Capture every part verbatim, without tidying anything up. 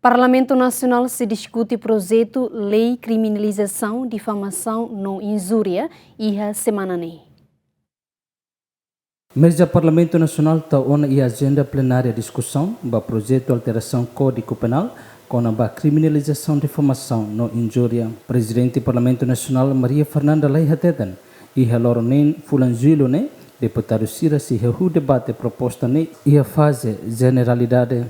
Parlamentu Nasionál sei diskute projetu lei kriminalizasaun difamasaun no injúria iha semana ne'e. Meza Parlamentu Nasionál tau ona iha ajenda plenária diskusaun ba projetu alterasaun Kódigu Penál kona-ba kriminalizasaun difamasaun no injúria. Prezidente Parlamentu Nasionál Maria Fernanda Lay hateten, iha loron neen fulan Jullu ne'e, deputadu sira sei hahú debate proposta ne'e iha faze jeneralidade.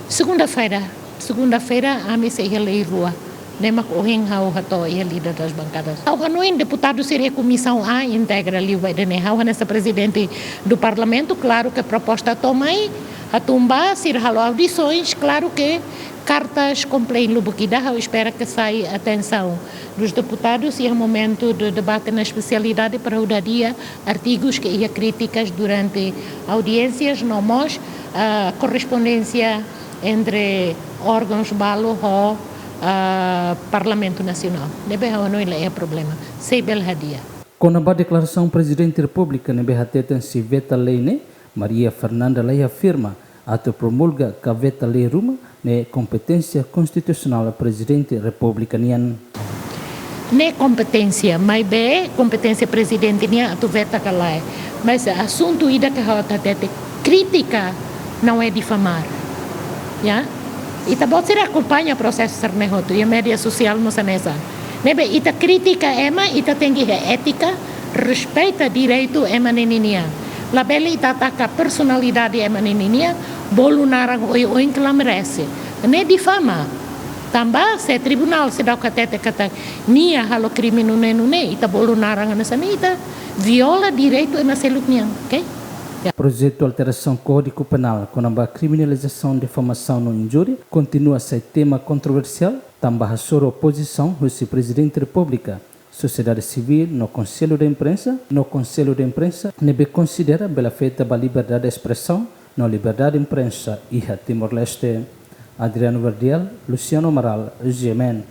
Segunda-feira, segunda-feira, ami sei iha lei rua. Ne'e mak ohin ha'u hato'o iha líder das bankadas. Ha'u hanoin deputadu sira iha Komisaun A integra liu ba ida-ne'e. Ha'u hanesan prezidente do Parlamentu, klaru ke proposta to'o mai, hatún ba, sira halo audisoens, klaru ke kartas komplain lubuk ida, ha'u espera ke sai atensaun dos deputadus iha momentu de debate na espesialidade para hodi hadi'a artigus ke iha krítikas durante audiénsias, no mós, ah, korrespondénsia entre órgauns balu ho, ah, Parlamentu Nasionál. Ne'ebé ha'u hanoin la iha problema. Sei bele hadi'a. Kona-ba deklarasaun Prezidente Repúblika ne'ebé hateten sei veta lei ne'e, Maria Fernanda Lay afirma, atu promulga ka veta lei ruma ne'e kompeténsia konstitusionál Prezidente Repúblika nian. Ne'e kompeténsia, maibé kompeténsia Prezidente nian atu veta ka lae. Mas asuntu ida ke ha'u hatete, crítica não é difamar. Ya? Ita-boot sira akompaña prosesu sira-ne'e hotu, iha média sosiál mós hanesan. Ne'ebé ita kritika ema, ita tenke iha étika, respeita direitu ema ne'e ninian. Labele ita ataka personalidade ema ne'e ninian, bolu naran oioin ke la merese. Ne'e difama. Tanba se tribunál seidauk hatete katak nia halo krime nune'e nune'e, ita bolu naran hanesan ne'e, ita viola direitu ema seluk nian, ok? Ya. Projetu alterasaun Kódigu Penál kona-ba kriminalizasaun difamasaun no injúria kontinua sai tema kontroversiál, tanba hasoru opozisaun husi Prezidente Repúblika, sosiedade sivíl no Konsellu de Imprensa, no Konsellu de Imprensa, ne'ebé konsidera bele afeta ba liberdade espresaun no liberdade imprensa iha Timor-Leste. Adriano Verdial, Luciano Amaral, G M N.